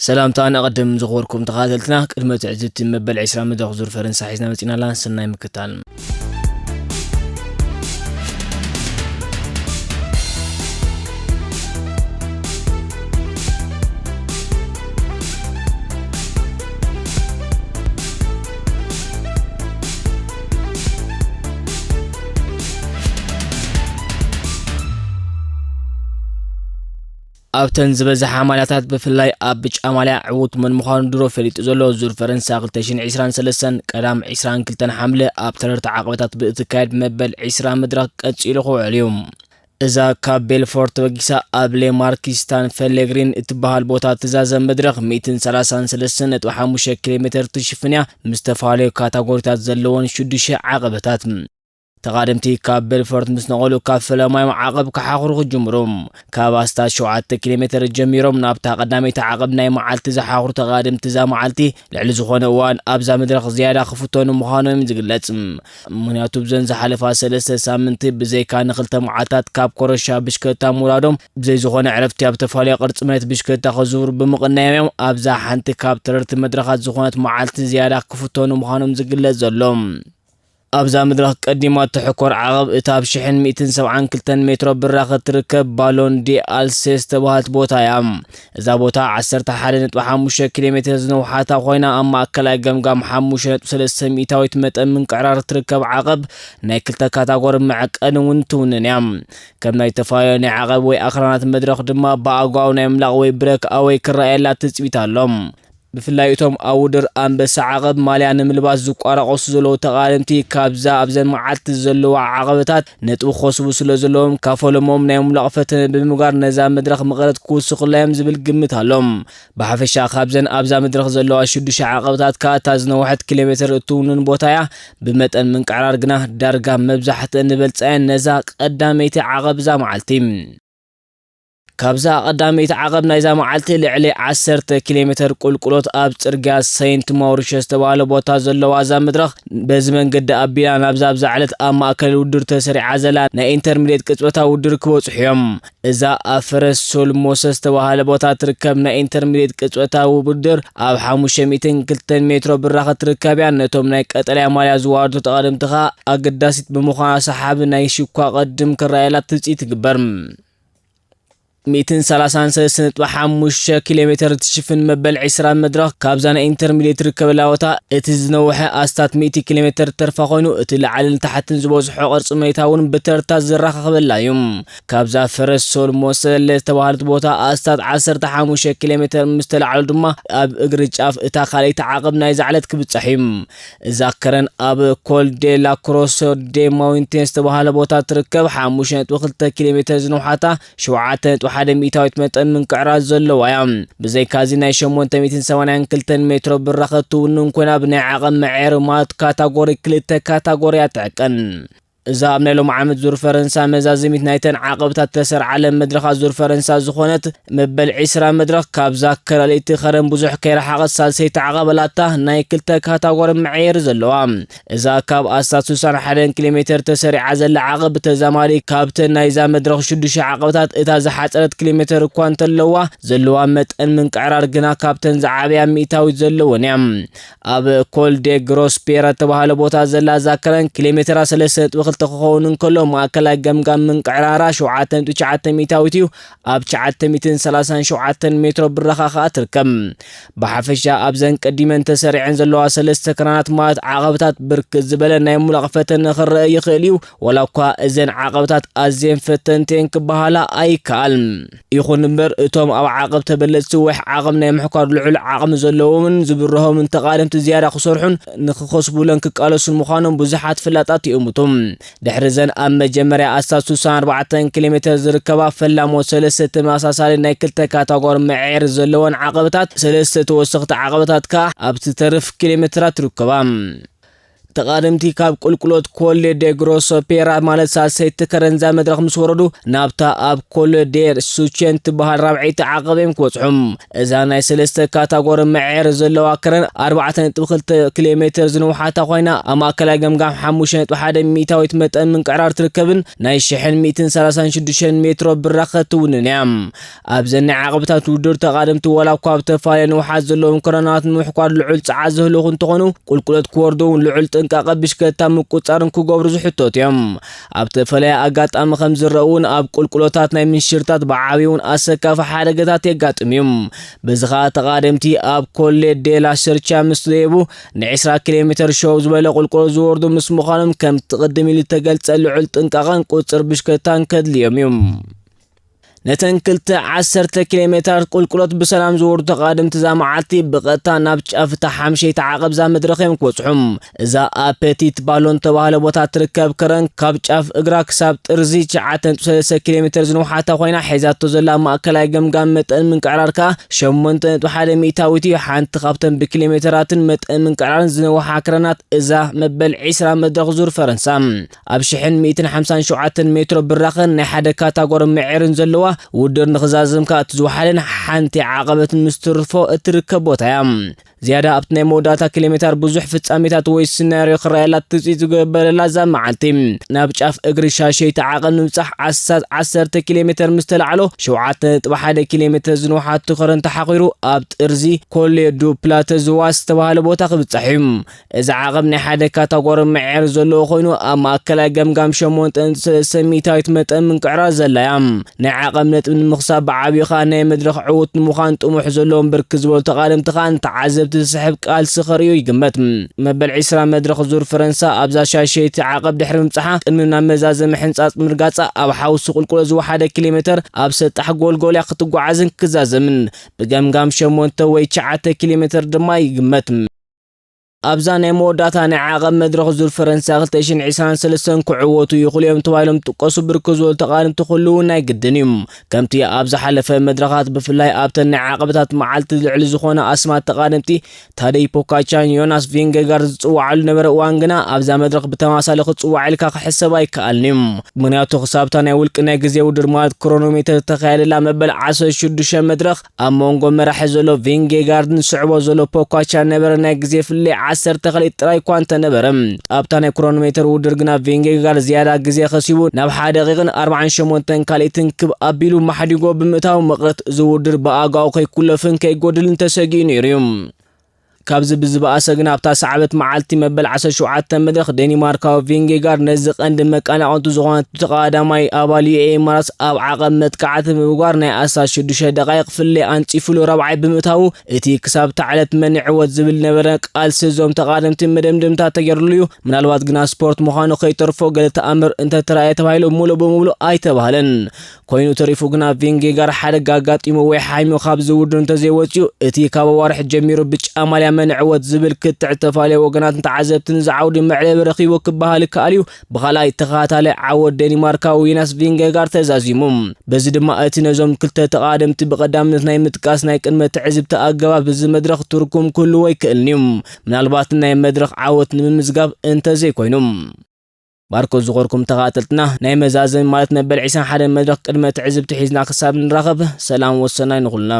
ሰላምታ ንቐድም ዝኽበርኩም ተኸታተልትና፣ ቅድመ ትዕዝብቲ መበል ዕስራ መድረኽ ዙር ፈረንሳ ሒዝና መጺና ኣላ። ሰናይ ምክታል። ኣብተን ዝበዝሓ ማልያታት፣ ብፍላይ ኣብ ብጫ ማልያ፣ ዕዉት መን ምዃኑ ድሮ ፈሊጡ ዘሎ ዙር ፈረንሳ ክልተ ሽሕን ዕስራን ሰለስተን ቀዳም ዕስራን ክልተን ሓምለ ኣብ ተረርቲ ዓቐበታት ብእትካየድ መበል ዕስራ መድረኽ ቀጺሉ ክውዕል እዩ። እዛ ካብ ቤልፎርት ተበጊሳ ኣብ ሌ ማርኪስታን ፌሌግሪን እትበሃል ቦታ እትዛዘም መድረኽ ሚእትን ሰላሳን ሰለስተን ነጥቢ ሓሙሽተ ኪሎ ሜትር ትሽፍን እያ። ምስ ዝተፈላለዩ ካታጎሪታት ዘለዎን ሽዱሽተ ዓቐበታት። ተቓደምቲ ካብ ቤልፎርት ምስ ነቐሉ፣ ካብ ፈለማዮም ዓቐብ ክሓኽሩ ክጅምሩ። ካብ ኣስታት ሸውዓተ ኪሎ ሜትር ጀሚሮም ናብታ ቀዳመይቲ ዓቐብ ናይ መዓልቲ ዝሓኽሩ ተቓደምቲ፣ እዛ መዓልቲ ልዕሊ ዝኾነ እዋን ኣብዛ መድረኽ ዝያዳ ክፍተኑ ምዃኖም ዝግለጽ። ምኽንያቱ፣ ብዘን ዝሓለፋ ሰለስተ ሳምንቲ ብዘይካ ንኽልተ መዓልታት ካብ ኮረሻ ብሽክለታ ምውራዶም፣ ብዘይ ዝኾነ ዕረፍቲ ኣብ ተፈላለየ ቅርጺ መሬት ብሽክለታ ክዝውሩ ብምቕናዮም እዮም ኣብዛ ሓንቲ ካብ ተረርቲ መድረኻት ዝኾነት መዓልቲ ዝያዳ ክፍተኑ ምዃኖም ዝግለጽ ዘሎ። ኣብዛ መድረኽ ቀዲማ እትሕኮር ዓቐብ እታ ኣብ ሽሕን ሚእትን ሰብዓን ክልተን ሜትሮ ብራኸ እትርከብ ባሎን ዲ ኣልሴ ዝተባህለት ቦታ እያ። እዛ ቦታ ዓሰርተ ሓደ ነጥቢ ሓሙሽተ ኪሎ ሜትር ዝነውሓታ ኮይና፣ ኣብ ማእከላይ ገምጋም ሓሙሽተ ነጥቢ ሰለስተ ሚእታዊት መጠን ምንቅዕራር እትርከብ ዓቐብ ናይ ክልተ ካታጎሪ መዐቀኒ እውን ትውንን እያ። ከም ናይ ተፋዮ ናይ ዓቐብ ወይ ኣኽራናት መድረኽ ድማ ብኣጓው ናይ ምምላቕ ወይ ብረክ ኣወይ ክረኣየላ ትጽቢት ኣሎ። ብፍላይ እቶም ኣብ ውድድር ኣንበሳ ዓቐብ ማልያ ንምልባስ ዝቋራቆሱ ዘለዉ ተቓደምቲ፣ ካብዛ ኣብዘን መዓልቲ ዘለዋ ዓቐበታት ነጥቢ ክኸስቡ ስለ ዘለዎም፣ ካብ ፈለሞም ናይ ምምላቕ ፈተነ ብምግባር ነዛ መድረኽ መቐረት ክውስኹላ እዮም ዝብል ግምት ኣሎም። ብሓፈሻ ካብዘን ኣብዛ መድረኽ ዘለዋ ሽዱሽተ ዓቐበታት ከኣ እታ ዝነውሐት ኪሎ ሜትር እትውንን ቦታ እያ። ብመጠን ምንቅዕራር ግና ዳርጋ መብዛሕትአን ዝበልጻ እየን ነዛ ቀዳመይቲ ዓቐብ እዛ መዓልቲ። ካብዛ ቀዳመይቲ ዓቐብ ናይዛ መዓልቲ ልዕሊ ዓሰርተ ኪሎ ሜትር ቁልቁሎት ኣብ ጽርግያ ሰይንት ማውሪሸስ ዝተባህለ ቦታ ዘለዋ እዛ መድረኽ፣ በዚ መንገዲ ኣቢላ ናብዛ ኣብዛ ዕለት ኣብ ማእከል ውድድር ተሰሪዓ ዘላ ናይ ኢንተርሚድየት ቅጽበታዊ ውድድር ክበጽሑ እዮም። እዛ ኣብ ፈረስ ሶልሞሰ ዝተባህለ ቦታ ትርከብ ናይ ኢንተርሚድየት ቅጽበታዊ ውድድር ኣብ ሓሙሽተ ሚእትን ክልተን ሜትሮ ብራኸ ትርከብ እያ። ነቶም ናይ ቀጠልያ ማልያ ዝዋርዱ ተቐደምቲ ኸኣ ኣገዳሲት ብምዃና፣ ሰሓቢ ናይ ሽኳ ቅድም ክረኣየላ ትጽቢት ይግበር። ሚእትን ሰላሳን ሰለስተ ነጥቢ ሓሙሽተ ኪሎ ሜትር እትሽፍን መበል ዕስራ መድረኽ፣ ካብዛ ናይ ኢንተርሚድየት ትርከበላ ቦታ እቲ ዝነውሐ ኣስታት ሚእቲ ኪሎ ሜትር ተርፋ ኮይኑ፣ እቲ ላዕልን ታሕትን ዝበዝሖ ቅርጺ መሬታ እውን ብተርታ ዝራኸኸበላ እዩ። ካብዛ ፈረስ ሶልሞሰ ዝተባህለት ቦታ ኣስታት ዓሰርተ ሓሙሽተ ኪሎ ሜትር ምስ ተላዕሉ ድማ፣ ኣብ እግሪ ጫፍ እታ ካልኣይቲ ዓቐብ ናይዛ ዕለት ክብጻሕ እዩ። እዛ ከረን ኣብ ኮል ዴ ላክሮሶ ዴ ማውንቴን ዝተባህለ ቦታ ትርከብ ሓሙሽተ ነጥቢ ክልተ ኪሎ ሜትር ዝነውሓታ፣ ሸውዓተ ነጥቢ ሓደ ሚእታዊት መጠን ምንቅዕራር ዘለዋ እያ። ብዘይካዚ ናይ ሸሞንተ ሚእትን ሰማንያን ክልተን ሜትሮ ብራኸ ትውንን ኮይና፣ ብናይ ዓቐብ መዐየሪ ማለት ካታጎሪ ክልተ ካታጎሪ እያ ትዕቀን። እዛ ኣብ ናይ ሎም ዓመት ዙር ፈረንሳ መዛዘሚት ናይተን ዓቐብታት ተሰርዓለን መድረኻት ዙር ፈረንሳ ዝኾነት መበል ዕስራ መድረኽ፣ ካብዛ ከላልይቲ ኸረን ብዙሕ ከይረሓቐት ሳልሰይቲ ዓቐብ ኣላታ፣ ናይ ክልተ ካታጎሪ መዐየሪ ዘለዋ። እዛ ካብ ኣስታት ስሳን ሓደን ኪሎ ሜትር ተሰሪዓ ዘላ ዓቐብ ብተዛማዲ ካብተን ናይዛ መድረኽ ሽዱሽተ ዓቐብታት እታ ዝሓጸረት ኪሎ ሜትር እኳ እንተለዋ፣ ዘለዋ መጠን ምንቅዕራር ግና ካብተን ዝዓበያ ሚእታዊት ዘለወን እያ። ኣብ ኮል ዴ ግሮስፔራ እተባህለ ቦታ ዘላ እዛ ከረን ኪሎ ሜትራ ሰለስተ ነጥቢ ክልተ ክኸውን እንከሎ፣ ማእከላይ ገምጋም ምንቅዕራራ ሸውዓተ ነጥቢ ትሽዓተ ሚእታዊት እዩ። ኣብ ትሽዓተ ሚእትን ሰላሳን ሸውዓተን ሜትሮ ብራኸ ኸኣ ትርከብ። ብሓፈሻ ኣብዘን ቀዲመን ተሰሪዐን ዘለዋ ሰለስተ ክራናት ማለት ዓቐብታት ብርክት ዝበለ ናይ ሙላቕ ፈተነ ክረአ ይኽእል እዩ። ዋላ እኳ እዘን ዓቐብታት ኣዝየን ፈተንቲ እየን ክበሃላ ኣይከኣልን። ይኹን እምበር፣ እቶም ኣብ ዓቐብ ተበለጽቲ ወይ ዓቐብ ናይ ምሕኳር ልዑል ዓቕሚ ዘለዎምን ዝብርሆምን ተቓደምቲ ዝያዳ ክሰርሑን ንኽኸስቡለን ክቃለሱን ምዃኖም ብዙሓት ፈላጣት ይእምቱ። ድሕሪ እዘን ኣብ መጀመርያ ኣስታት ስሳን ኣርባዕተን ኪሎ ሜትር ዝርከባ ፈላሞት ሰለስተ ተመሳሳሊ ናይ ክልተ ካታጎሪ መዐየሪ ዘለወን ዓቐብታት፣ ሰለስተ ተወሰኽቲ ዓቐብታት ከኣ ኣብ ትተርፍ ኪሎ ሜትራት ይርከባ። ተቓደምቲ ካብ ቁልቁሎት ኮሌ ዴ ግሮሶ ፔራ ማለት ሳልሰይቲ ከረንዛ መድረኽ ምስ ወረዱ ናብታ ኣብ ኮሌ ዴ ሱቼን ትበሃል ራብዐይቲ ዓቐብ እዮም ክበጽሑ። እዛ ናይ ሰለስተ ካታጎሪ መዐር ዘለዋ ከረን ኣርባዕተ ነጥቢ ክልተ ኪሎ ሜትር ዝንውሓታ ኮይና ኣብ ማእከላይ ገምጋም ሓሙሽተ ነጥቢ ሓደ ሚእታዊት መጠን ምንቅዕራር ትርከብን ናይ ሽሕን ሚእትን ሰላሳን ሽዱሽተን ሜትሮ ብራኸ ትውንን እያ። ኣብዘን ናይ ዓቐብታት ውድድር ተቓደምቲ ዋላ እኳ ኣብ ተፈላለየ ንውሓት ዘለዎም ከረናት ንምሕኳር ልዑል ጸዓት ዘህልኹ እንተኾኑ ቁልቁለት ክወርዱ እውን ልዑል ጥንቃቐ ብሽክለታ ምቁጻርን ክገብሩ ዝሕተቱ እዮም። ኣብ ተፈለየ ኣጋጣሚ ከም ዝረአ እውን ኣብ ቁልቁሎታት ናይ ምንሽርታት ብዓብዩ እውን ኣሰካፊ ሓደጋታት የጋጥም እዩ። በዚ ኸኣ ተቓደምቲ ኣብ ኮሌ ዴላ ሸርቻ ምስ ደየቡ ንዒስራ ኪሎ ሜትር ሸው ዝበለ ቁልቁሎት ዝወርዱ ምስ ምዃኖም ከምቲ ቅድም ኢሉ ዝተገልጸ ልዑል ጥንቃቐን ቁጽር ብሽክለታን ከድልዮም እዩ። ነተን ክልተ ዓሰርተ ኪሎ ሜትራት ቁልቁሎት ብሰላም ዝወርዱ ተቓደምቲ እዛ መዓልቲ ብቐጥታ ናብ ጫፍ እታ ሓምሸይቲ ዓቐብ እዛ መድረኽ እዮም ክበጽሑ። እዛ ኣፔቲት ባሎን ተባህለ ቦታ ትርከብ ከረን ካብ ጫፍ እግራ ክሳብ ጥርዚ ትሽዓተ ነጥቢ ሰለስተ ኪሎ ሜትር ዝንውሓታ ኮይና ሒዛቶ ዘላ ማእከላይ ገምጋም መጠን ምንቅዕራር ከኣ ሸሞንተ ነጥቢ ሓደ ሚእታዊት እዩ። ሓንቲ ካብተን ብኪሎ ሜትራትን መጠን ምንቅዕራርን ዝነውሓ ከረናት እዛ መበል ዒስራ መድረኽ ዙር ፈረንሳ ኣብ ሽሕን ሚእትን ሓምሳን ሸውዓተን ሜትሮ ብራኸን ናይ ሓደ ካታጎሪ መዐርን ዘለዋ ውድድር ንኽዛዘም ከኣ እቲ ዝወሓደን ሓንቲ ዓቐበት ምስ ትርፎ እትርከብ ቦታ እያ። ዝያዳ ኣብቲ ናይ መወዳእታ ኪሎ ሜትር ብዙሕ ፍጻሜታት ወይ ስናርዮ ክረኣየላ ትጽቢት ዝገበረላ እዛ መዓልቲ ናብ ጫፍ እግሪ ሻሸይቲ ዓቐብ ንምብጻሕ ኣስታት ዓሰርተ ኪሎ ሜትር ምስ ተላዕሎ ሸውዓተ ነጥቢ ሓደ ኪሎ ሜትር ዝንውሓቱ ከረን ተሓኺሩ ኣብ ጥርዚ ኮሌ ዱ ፕላተ ዝዋስ ዝተባህለ ቦታ ክብጻሕ እዩ። እዚ ዓቐብ ናይ ሓደ ካታጎሪ መዐር ዘለዎ ኮይኑ ኣብ ማእከላይ ገምጋም ሸሞንተ ነጥቢ ሰለስተ ሚእታዊት መጠን ምንቅዕራር ዘላ እያ። ናይ ዓቐብ ነጥቢ ንምኽሳብ ብዓብዩ ኸኣ ናይ መድረኽ ዕዉት ንምዃን ጥሙሕ ዘለዎም ብርክት ዝበሉ ተቓደምቲ ኸኣ ንተዓዘብቲ ዝስሕብ ቃልሲ ከርእዩ ይግመት። መበል ዒስራ መድረኽ ዙር ፈረንሳ ኣብዛ ሻሸይቲ ዓቐብ ድሕሪ ምብጽሓ ቅድሚ ናብ መዛዘሚ ሕንጻጽ ምርጋጻ ኣብ ሓውሲ ቁልቁለት ዝወሓደ ኪሎ ሜትር ኣብ ሰጣሕ ጎልጎል እያ ክትጓዓዝን ክዛዘምን። ብገምጋም ሸሞንተ ወይ ትሽዓተ ኪሎ ሜትር ድማ ይግመት። ኣብዛ ናይ መወዳእታ ናይ ዓቐብ መድረኽ ዙር ፈረንሳ ክልተ ሽሕን ዕስራን ሰለስተን ክዕወቱ ይኽእሉ እዮም ተባሂሎም ዝጥቀሱ ብርክት ዝበሉ ተቓደምቲ ክህልዉ ናይ ግድን እዩ። ከምቲ ኣብ ዝሓለፈ መድረኻት ብፍላይ ኣብተን ናይ ዓቐብታት መዓልቲ ልዕሊ ዝኾነ ኣስማት ተቓደምቲ ታደይ ፖካቻን ዮናስ ቪንጌጋርድ ዝጽውዓሉ ነበረ እዋን ግና ኣብዛ መድረኽ ብተማሳሊ ክጽዋዕ ኢልካ ክሕሰብ ኣይከኣልን እዩ። ምኽንያቱ ክሳብታ ናይ ውልቂ ናይ ግዜ ውድድር ማለት ክሮኖሜተር ዝተኻየደላ መበል ዓሰርተ ሽዱሽተ መድረኽ ኣብ መንጎ መራሒ ዘሎ ቪንጌጋርድን ስዕቦ ዘሎ ፖኳቻን ነበረ ናይ ግዜ ፍልልይ ዓሰርተ ክልተ ጥራይ እኳ እንተነበረ ኣብታ ናይ ክሮኖሜተር ውድድር ግና ቪንጌጋርድ ዝያዳ ግዜ ከሲቡ ናብ ሓደ ደቂቕን ኣርባዓን ሸሞንተን ካልኢትን ክብ ኣቢሉ ማሕዲጎ ብምእታው መቕረት እዚ ውድድር ብኣጋኡ ከይኩለፍን ከይጎድልን ተሰጊኡ ነይሩ እዩ። ካብዚ ብዝበኣሰ ግን ኣብታ ሰዓበት መዓልቲ መበል ዓሰርተ ሸውዓተ መድረኽ ዴኒማርካዊ ቪንጌጋርድ ነዚ ቀንዲ መቀናቕንቱ ዝኾነ ተቐዳማይ ኣባል ዩ ኤ ኢማራት ኣብ ዓቐብ መጥቃዕቲ ብምግባር ናይ ኣስታት ሽዱሽተ ደቓይቕ ፍልልይ ኣንጺፉሉ ራብዓይ ብምእታዉ እቲ ክሳብ እታ ዕለት መን ይዕወት ዝብል ነበረ ቃልሲ እዞም ተቓደምቲ መደምደምታ ተገይሩሉ እዩ። ምናልባት ግና ስፖርት ምዃኑ ከይተርፎ ገለ ተኣምር እንተተራእየ ተባሂሉ ሙሉእ ብሙሉእ ኣይተባህለን። ኮይኑ ተሪፉ ግና ቪንጌጋር ሓደጋ ኣጋጢሙ ወይ ሓሚሙ ካብዚ ውድድር እንተዘይወፅዩ እቲ ካብ ኣዋርሕ ጀሚሩ ብጫ ማልያ መን ዕወት ዝብል ክትዕ ዝተፈላለዩ ወገናትን ተዓዘብትን ዝዓውዲ መዕለቢ ረኺቡ ክበሃል ይከኣል እዩ። ብኻልኣይ ተኸታታሊ ዓወት ዴኒማርካዊ ዮናስ ቪንጌጋር ተዛዚሙ። በዚ ድማ እቲ ነዞም ክልተ ተቓደምቲ ብቐዳምነት ናይ ምጥቃስ ናይ ቅድመ ትዕዝብቲ ኣገባብ እዚ መድረኽ ትርጉም ክህልዎ ኣይክእልን እዩ። ምናልባት ናይ መድረኽ ዓወት ንምምዝጋብ እንተዘይኮይኑ። ባርኮት ዝኾርኩም ተኸታተልትና ናይ መዛዘሚ ማለት መበል ዕስራን ሓደን መድረኽ ቅድመ ትዕዝብቲ ሒዝና ክሳብ ንራኸብ ሰላም ወሰናይ ንኹልና።